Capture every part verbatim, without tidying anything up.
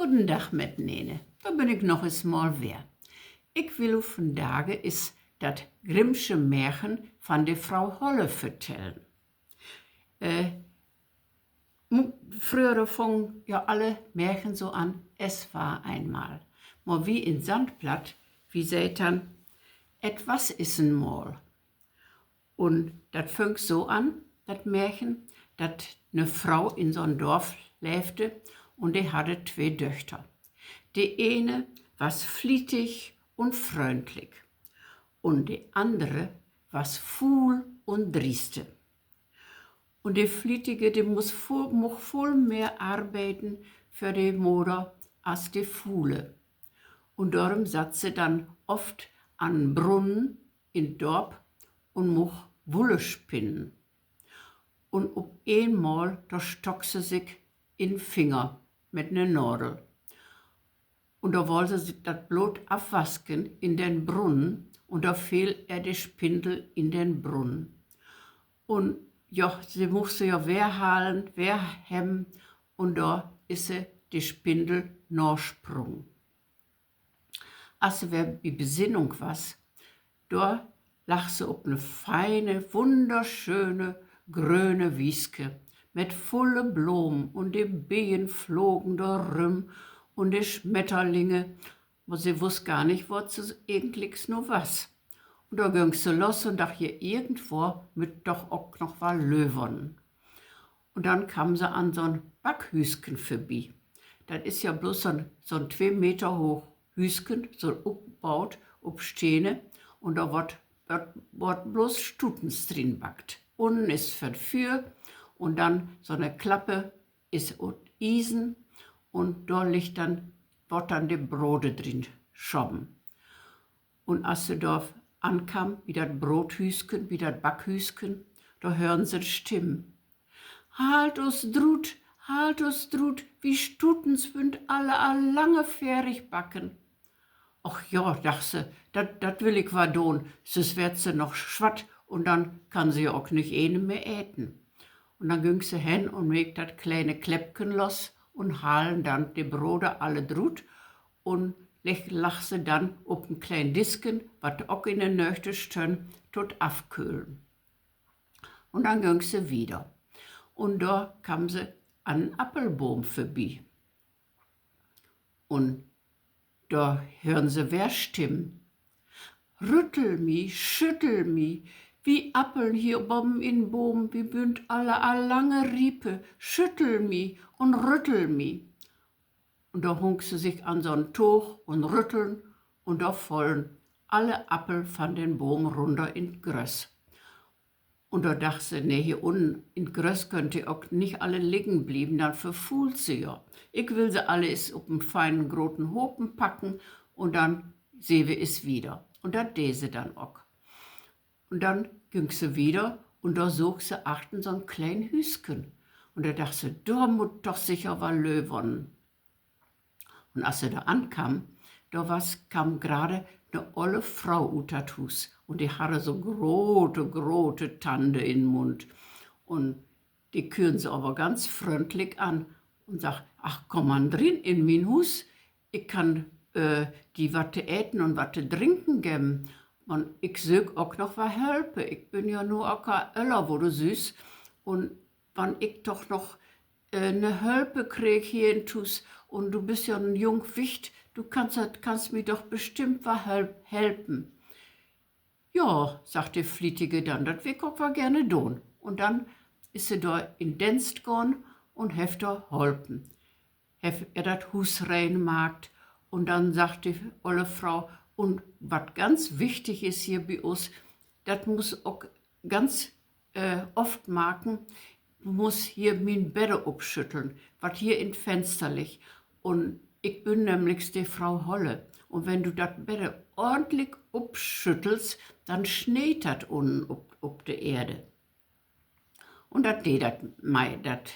Goden Dag mitnene, dor bün ik noch es mal weer. Ik will u vandage is dat Grimmsche Märchen van de Frau Holle vertellen. Fröher fungen ja alle Märchen so an: Es war einmal. Man wi in Sandplatt, wi seet dann: Et was is en Mal. Un dat füng so an, dat Märchen, dat 'ne Frau in so'n Dorf leevde, un de hadde twee Döchter. De ene was flietig un fröndlik, un de annere was fuul un drieste. Un de Flietige, de muss, much vull mehr arbeiden för de Moder as de Fuule. Un dorüm satt se dann oft an Brunnen in Dorp un much Wulle spinnen. Un op eenmal, dor stock se sik in Finger mit 'ne Nadel. Un dor woll se sik dat Bloot afwasken in den Brunnen, un dor feel ehr de Spindel in den Brunnen. Un ja, se much se ja weer halen, weer hebben, un dor is se de Spindel nasprungen. As se weer bi Besinnung was, dor lag se op 'ne feine, wunderschöne, gröne Wieske mit vulle Blomen, un de Bijen flogen dor rüm un de Smetterlinge, man se wuss gar nich, wat se egentliks nu was. Un dor güng se los un dacht: Hier irgendwo mutt doch ok noch wat lövern. Un denn kamm se an so'n Backhüüsken vörbi. Dat is ja blots so'n, so'n twee Meter hooch Hüüsken, so opbaut op Stene, un dor word, word blots Stutens drin backt. Unnen is för 't Füer, un denn so'ne Klappe is ut Iesen, un dor liggt denn, word denn de Brode drin schoven. Un as se dor ankamm, bi dat Broodhüüsken, bi dat Backhüüsken, dor hören se Stimmen: Haalt us drut, haalt us drut, wi Stutens bünt alle al lange ferrig backen. Och ja, dacht se, dat, dat will ik wal doon, süss weert se noch swatt un denn kann se ja ok nich ene mehr eten. Un denn güng se hen un meek dat kleine Kläppken los un halen denn de Brode alle drut un lag se denn op en kleen Disken, wat ok in de Nöögde stönn, to't Afköhlen. Un denn güng se wieder. Un dor kamm se an en Appelboom vörbi. Un dor hören se weer Stimmen: Rüttel mi, schüttel mi, wi Appeln hier boven in Boom, wi bünt alle al lange riepe, schüttel mi un rüttel mi. Un dor hung se sik an so'n Toog un rütteln, un dor follen alle Appel van den Boom runner in't Gröss. Un dor dacht se: Nee, hier unnen in't Gröss köönt de ok nich alle liggen blieven, denn verfuult se ja. Ik will se alle is op en feinen groten Hopen packen, un denn seh wi is wieder. Un dat dee se denn ok. Un denn güng se wieder, un dor soog se achtern so'n kleen Hüüsken. Un dor dacht se: Dor mutt doch sicher wal lövern. Un as se dor ankamm, dor was, kamm grade 'ne olle Frou ut dat Huus, un de harr so grote, grote Tande in'n Mund. Un de küren se aver ganz fröndlik an un sagg: Ach, kumm man drin in mien Huus. Ik kann di wat to eten un wat to drinken geven. Man ik söök ok noch wat Hölpe. Ik bün ja nu ok al öller, wo du sühst. Un wann ik doch noch 'ne Hölpe kreeg hier in Huus, un du büst ja en jung Wicht, du kannst, kannst mi doch bestimmt wat helpen. Ja, sagg de Flietige denn, dat will ik ok wal gerne doon. Un denn is se dor in Deenst gahn un hett dor holpen, hett ehr dat Huus rein maakt. Un denn sagg de olle Frou: Un wat ganz wichtig is hier bi us, dat muss ok ganz oft maken, du muss hier mien Bedde opschütteln, wat hier in't Fenster liggt. Un ik bün nämliks de Frou Holle. Un wenn du dat Bedde ordentlik opschüttelst, denn sneet dat unnen op, op de Eerde. Un dat dee dat, mei, dat,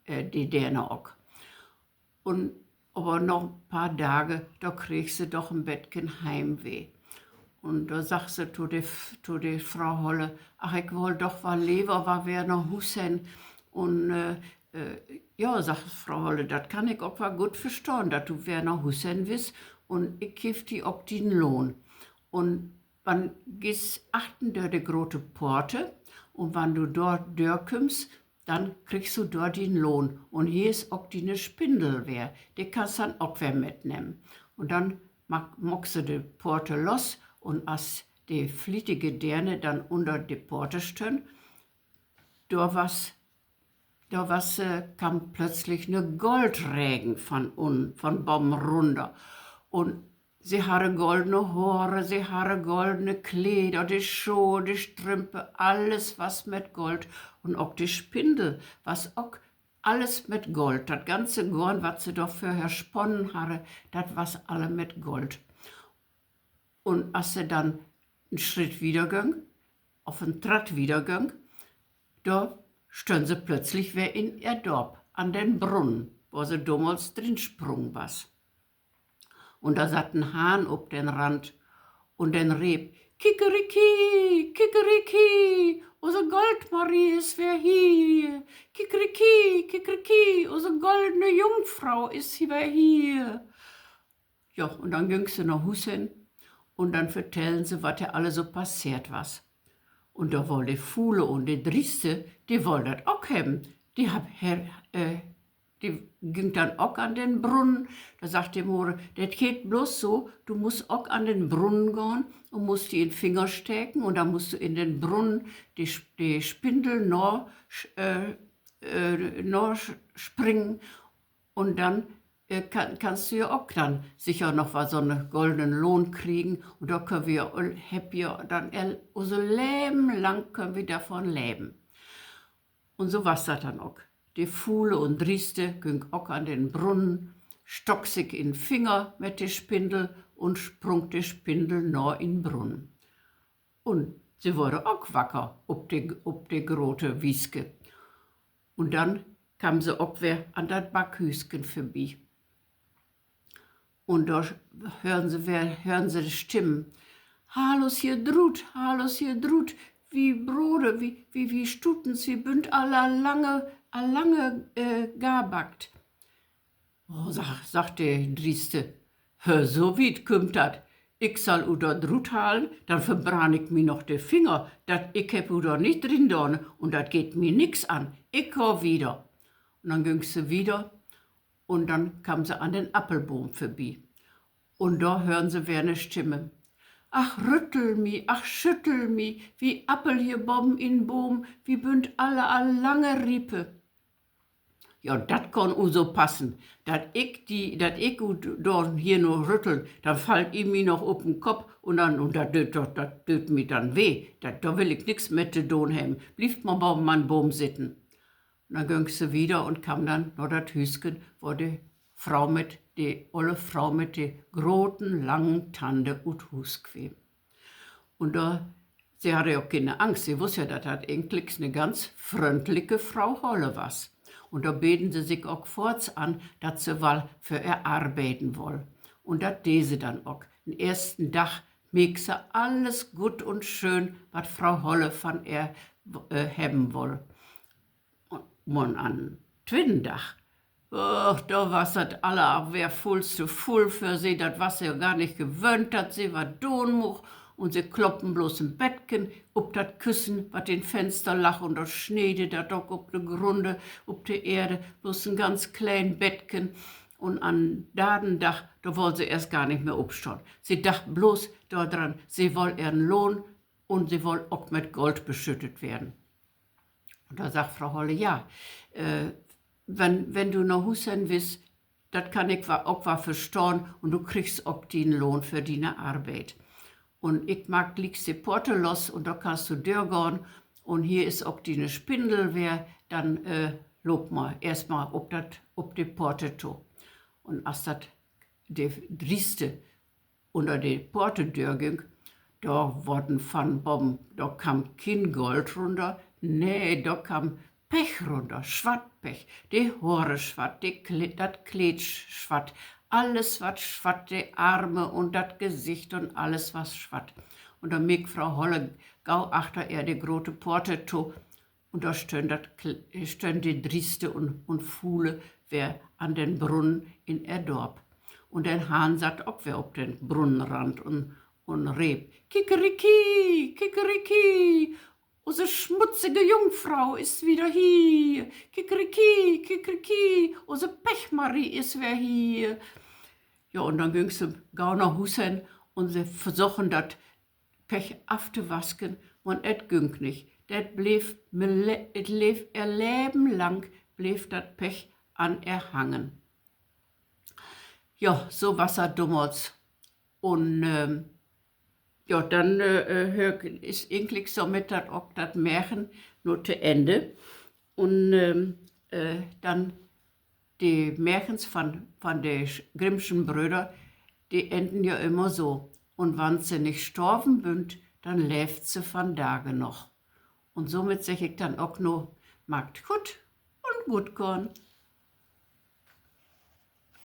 de Deerne ok. Un aver na en paar Dage, dor kreeg se doch en betken Heimweh. Un dor sagg se to de Frou Holle: Ach, ik woll doch wal lever wal weer na Huus hen. Un Ja, sagg Fro Holle, dat kann ik ok wall goot verstahn, dat du weer na Huus hen wist, un ik geev di ok dien Lohn. Un wann geihst achtern dör de grote Porte, un wann du dor dörkümmst, denn kriggst du dor dien Lohn. Un hier is ok diene Spindel weer, de kannst denn ok weer mitnehmen. Un denn maak se de Porte los, un as de flietige Deerne denn ünner de Porte stönn, dor was, dor was, kamm plötzlich 'ne Goldregen van, van boven runner. Un se harre goldene Hoore, se harre goldene Kleder, de Schoh, de Strümpe, alles was mit Gold. Un ok de Spindel was ok alles mit Gold. Dat ganze Goorn, wat se dor vörher sponnen harre, dat was alle mit Gold. Un as se denn en Schritt wieder göng, of en Tratt wieder göng, dor stönn se plötzlich weer in ehr Dörp an den Brunnen, wo se domals drin sprungen was. Un dor satt en Hahn op den Rand un den reep: Kikeriki, kikeriki, use Goldmarie is weer hier. Kikeriki, kikeriki, use goldene Jungfrau is weer hier. Ja, un denn güng se na Huus hen un denn vertellen se, wat dor alle so passeert was. Un dor woll de Fule un de Drieste, de woll dat ok hebben. De, de güng denn ok an den Brunnen. Dor sagg de Moder: Dat geiht bloots so, du musst ok an den Brunnen gahn un musst di in Finger steken un denn musst du in den Brunnen de, de Spindel na, na springen. Un denn kannst du ja ok denn sicher noch wat, so'n golden Lohn kriegen. Un dor köönt wi, hebbt wi denn use Leven lang köönt wi dorvon leven. Un so was dat denn ok. De Fule un Drieste güng ok an den Brunnen, stock sik in Finger mit de Spindel un sprung de Spindel na in Brunnen. Un se worde ok wacker op de, op de grote Wieske. Un denn kamm se ok weer an dat Backhüüsken vörbi. Un dor hören se weer, hören se de Stimmen: Haal us hier drut, haal us hier drut. Wi Broder, wi, wi, wi Stutens, wi bünt al, al lange, al lange gar backt. Sagg de Drieste: Hö, so wiet kümmt dat. Ik sall u dor drut halen, denn verbrann ik mi noch de Finger. Dat, ik hebb u dor nich drin daan un dat geiht mi nix an. Ik gah wieder. Un denn güng se wieder un denn kamm se an den Appelboom vörbi. Un dor hören se weer 'ne Stimme: Ach, rüttel mi, ach, schüttel mi, wi Appel hier boven in Boom, wi bünt alle al lange riepe. Ja, dat kann u so passen, dat ik di, dat ik u dor hier nu rüttel, denn fallt i mi noch op den Kopp un denn, un dat dööt doch, dat dööt mi denn weh. Dat, dor will ik nix mit to doon hebben. Blievt man boven an Boom sitten. Un denn güng se wieder un kamm denn na dat Hüüsken, wo de Fro mit, de olle Fro mit de groten langen Tande ut Huus kweem. Un dor, se harr ok kene Angst, se wuss ja, dat dat egentlik 'ne ganz fröndlike Fro Holle was. Un dor beden se sik ok foorts an, dat se wall för ehr arbeiden woll. Un dat dee se denn ok. Den eersten Dag meek se alles goot un schöön, wat Fro Holle van ehr hebben woll. Man an twidden Dag, och, dor was dat alle weer vull to vull för se, dat was se gar nich gewöhnt, dat se wat doon much. Un se kloppen bloots en betken op dat Küssen, wat in Fenster lag, un dor sneede dat ok op de Grunde, op de Eerde, bloots en ganz kleen betken. Un an darden Dag, dor woll se eerst gar nich mehr opstahn. Se dacht bloots dordran, se woll ehren Lohn un se woll ok mit Gold beschüttet weern. Un dor sagg Fro Holle: Ja, wenn, wenn du na Huus hen wist, dat kann ik ok wall verstahn, un du kriggst ok dien Lohn för diene Arbeid. Un ik maak glieks de Porte los un dor kannst du dörgahn. Un hier is ok diene Spindel weer, denn loop man eerstmal op dat, op de Porte to. Un as dat de Drieste ünner de Porte dörgüng, dor wurden van boven, dor kaam kien Gold runner, nee, dor kaam Pech runner, swatt Pech, de Hore swatt, de Kle-, dat Kleed swatt, alles wat swatt, de Arme un dat Gesicht un alles was swatt. Un dor meek Fro Holle gau achter ehr de grote Porte to. Un dor stönn dat, stönn de Drieste un, un Fuule weer an den Brunnen in ehr Dörp. Un den Hahn satt ok weer op den Brunnenrand un, un reep: Kikeriki, Kikeriki, use smutzige Jungfrau is wieder hier. Kikeriki, Kikeriki, use Pechmarie is weer hier. Ja, un denn günk se gau na Huus hen un se versochen dat Pech aftowasken, man et günk nich. Dat bleev, et leev ehr Leven lang, bleev dat Pech an ehr hangen. Ja, so was dat domals. Un ja, denn is egentlich somit dat ok dat Märchen nu to Enne. Un denn de Märchens van, van de Grimmschen Bröder, de enden ja immer so: Un wann se nich storven bünt, denn leevt se vandage noch. Un somit segg ik denn ok nu: Maakt goot un goot gahn.